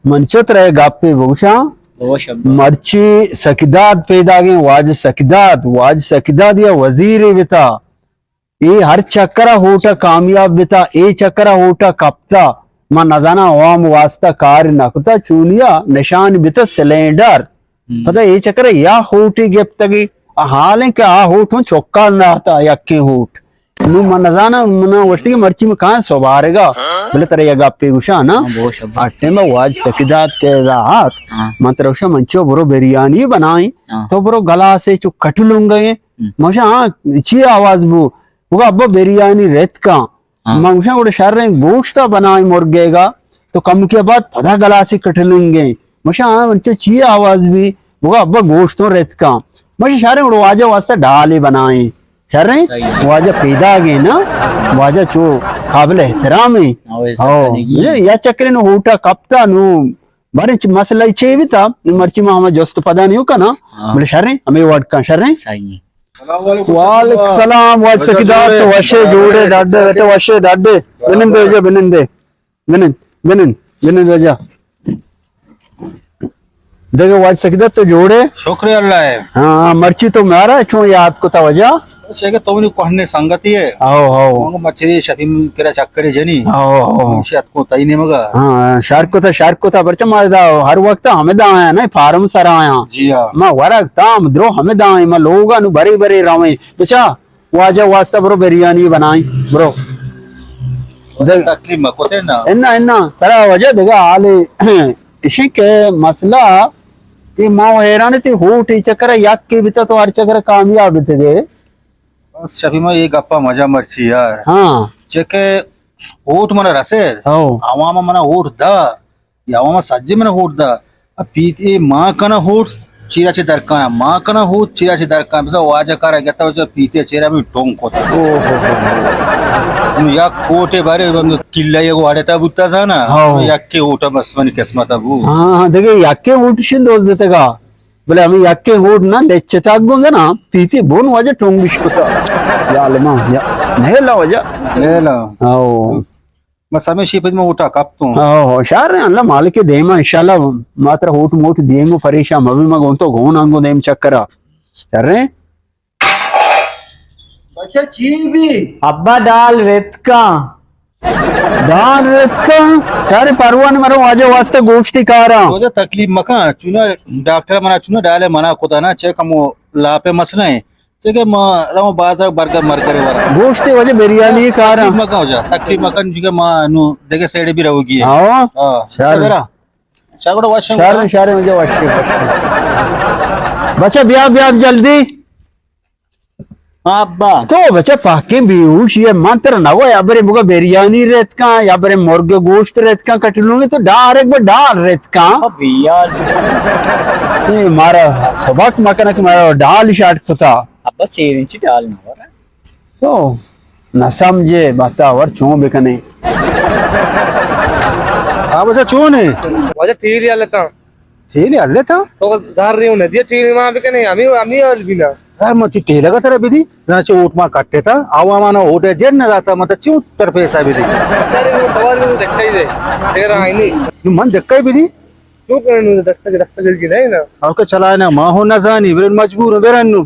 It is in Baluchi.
من چو ترا گپے بگوشاں۔ بگوش ابا۔ مرچی سکیداد پیداگیں، واجہ سکیداد، واجہ سکیداد یا وزیرے بتا۔ اے ہر چکر ء ہوٹ ء کامیاب بتا، اے چکر ء ہوٹ ء کپتا۔ من نزاناں عوام واسطہ کار نہ کتا، چونیا نشان بتا سلینڈر۔ ہم۔ پدا اے چکر ء یا ہوٹے گپتگی، آ حال انت کہ آ ہوٹ ہوں چکال نہ آتا، یکیں ہوٹ۔ نوں من نزاناں، من گوشتی کہ مرچی من کاں سوبارگا، بلے ترا یک گپے گوشاں نا۔ ہاں، بگوش ابا۔ آ ٹیم واج سکیداد کہ ادا آت، ہاں۔ من ترا گوشاں من چو برو بریانی بنائیں، ہاں۔ تو برو گلاسے چو کٹلنگے۔ ہم۔ من گوشاں، ہاں، چی آواز بو؟ بگا ابا بریانی رتکاں۔ ہاں۔ من گوشاں، گڑا شریں گوشتا بنائیں مرگے گا، تو کمکے بعد پدا گلاسی کٹلنگیں۔ من گوشاں، ہاں، من چو چی آواز بی؟ بگا ابا گوشتوں رتکاں۔ من گوشاں، شریں گڑا واجہ واسطہ ڈالے بنائیں۔ شریں؟ صحیح ہے۔ واجہ پیداگیں نا، واجہ چو قابل احترام ہیں۔ ہاں، یہ سب ہاں۔ کنگی۔ یہ یا چکرے نو ہوٹا کپتا نو باریں چ-، مسئلہ چے بیتا؟ مرچی ما ہما جست پدا نیو کنا۔ ہاں۔ بلے شریں، ہمیں وڈ کن شریں۔ صحیح۔ وعلیکم السلام، واجہ سکیداد تو وشے جوڑے، ڈاڈے، بیٹے وشے، ڈاڈے۔ بنندے جا، بنندے۔ بنند، بنند، بنند جا۔ دیکھو واجہ سکیداد تو جوڑے۔ شکر اللہ ہے۔ ہاں، مرچی تو مارا چون یاد کتا واجہ؟ بس اگہ تو منی کوہنیں سنگتے ئے۔ ہو، ہو۔ من گو مرچی شپی من کرا چکرے جنی۔ ہو، ہو۔ من شت کو تئی نیمگا۔ ہاں، شر کتا، شر کتا، پرچہ ما ادا ہر وقت ہمدا آیاں، نہ فارم سرا آیاں۔ جی ہاں۔ ما ورگ تام درو ہمدا آیاں، ما لوگا نو برے برے رویں۔ بچا، واجہ واسطہ برو بریانی بنائیں، برو۔ دگ- تکلیف مکوتے نا۔ انا، انا، ترا واجہ دگہ حالے اشی کہ مسئلہ کہ ما حیران تے ہوٹ ای چکر یک کے بیتا تو ہر چکر کامیاب بیتے گئے۔ بس شفیع ما یہ گپا مجا مرچی یار۔ ہاں۔ چہ کہ ووٹ منا رسید، ہو۔ عوام منا ووٹ دا، یا عوام سجے منا ووٹ دا۔ اب پیت اے ما کنا ووٹ، چیرا چے درکایا، ما کنا ووٹ، چیرا چے درکایا۔ بزا واجہ کارا گتا، واجہ پیتے چیرا بھی ٹونگ کتا۔ او ہو ہو ہو۔ نو یک کوٹے بارے بند کلا یگو اڑتا بوتا زانا، ہو۔ یک کے ووٹ بس منی قسمت بو۔ ہاں، ہاں، دیکھے یک کے ووٹ شن دوز دیتگا۔ بلے ہمیں یکیں ہوٹ نہ لچتگ گوں نا، پیتی بون واجہ ٹونگ بش کتا۔ ظالما واجہ۔ نیلا واجہ۔ نیلا۔ او۔ بس ہمیں شی پد میں اوٹا کپتوں۔ او، شر اللہ مالک دیما انشاءاللہ ما ترا ہوٹ موٹ دیں گو پریشان مبی ما گون تو گون آنگو دیم چکرا۔ شر ہیں؟ بچہ چی بی؟ ابا ڈال رتکاں۔ ڈال رتکاں؟ شر پرواہ نہ، مرو واجہ واسطہ گوشتی کاراں۔ واجہ تکلیف مکن، چونا ڈاکٹر منا چونا ڈالے منع کتا نا، چہ کمو لاپے مسئلہ ہیں۔ چہ کہ ما رو بازار برگر مرگر ورا۔ گوشتی واجہ بریانی بس کاراں۔ تکلیف مکن واجہ، تکلیف مکن، چہ کہ ما نو دگہ سائیڈ بھی رہوگی ہے۔ ہاں۔ ہاں۔ شر۔ شر۔ شر گڑا وش۔ شر، شر واجہ وش، وش۔ بچہ بیا، بیا جلدی۔ ہاں ابا۔ تو بچہ پاکیں بیہوش ئے، من ترا نگو یا برے بگا بریانی رتکاں، یا برے مرگ گوشت رتکاں، کٹلونگے تو ڈائریکٹ بہ ڈال رتکاں۔ ابا بیال۔ اے مارا سبق مکنہ کہ مارا ڈال شاٹ کتا۔ ابا چیر انچی ڈال نہ ورا۔ تو نہ سمجھے بتا ور چون بکنے۔ ہاں بچہ چون ہے؟ واجہ ٹیلی حالتا۔ ٹیلی حالتا؟ تو زار رہی ہوں ندی ٹیلی ما بکنے، ہمیں، ہمیں حال بھی نہ۔ زار ما چی ٹیلے کا ترا بدی، زار چی اوٹ ما کٹے تا، آو ہمانا اوٹ ہے جن نہ داتا، مطلب چی تر پیسہ بدی۔ سارے وہ توار کو دکھائی دے، اگر آئی نہیں۔ من دکھائی بدی؟ چون کنئے نوں دستگ، دستگ گرگی نہ نا۔ او کہ چلائے نا، ما ہوں نزانی، برن مجبور ہوں، برن نوں۔